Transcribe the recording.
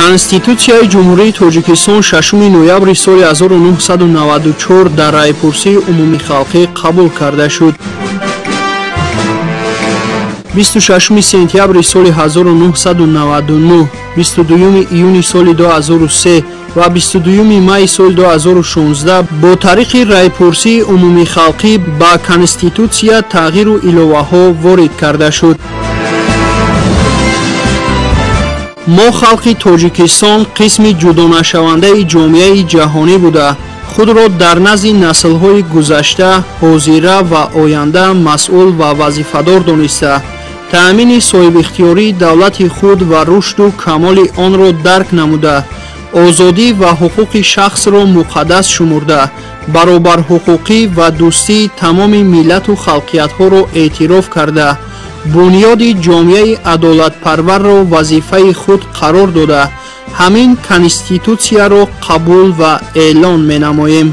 Конститутсияи Ҷумҳурии Тоҷикистон 6 ноябри соли 1994 дар райпурсии умумихалқӣ қабул карда шуд. 26 сентябри соли 1999, 22 июни соли 2003 ва 22 майи соли 2016 бо тариқи райпурсии умумихалқӣ ба Конститутсия тағйиру иловаҳо ворид карда шуд. Мо халқи Тоҷикистон қисми ҷудонашавандаи ҷомеаи ҷаҳонӣ буда, худро дар назди наслҳои гузашта, ҳозира ва оянда масъул ва вазифадор дониста, таъмини соҳибихтиёрии давлати худ ва рушду камоли онро дарк намуда, озодӣ ва ҳуқуқи шахсро муқаддас шумурда, баробарҳуқуқӣ ва дӯстии тамоми миллату халқиятҳоро эътироф карда, бунёди ҷомеаи адолатпарварро вазифаи худ қарор дода, ҳамин Конститутсияро қабул ва эълон менамоем.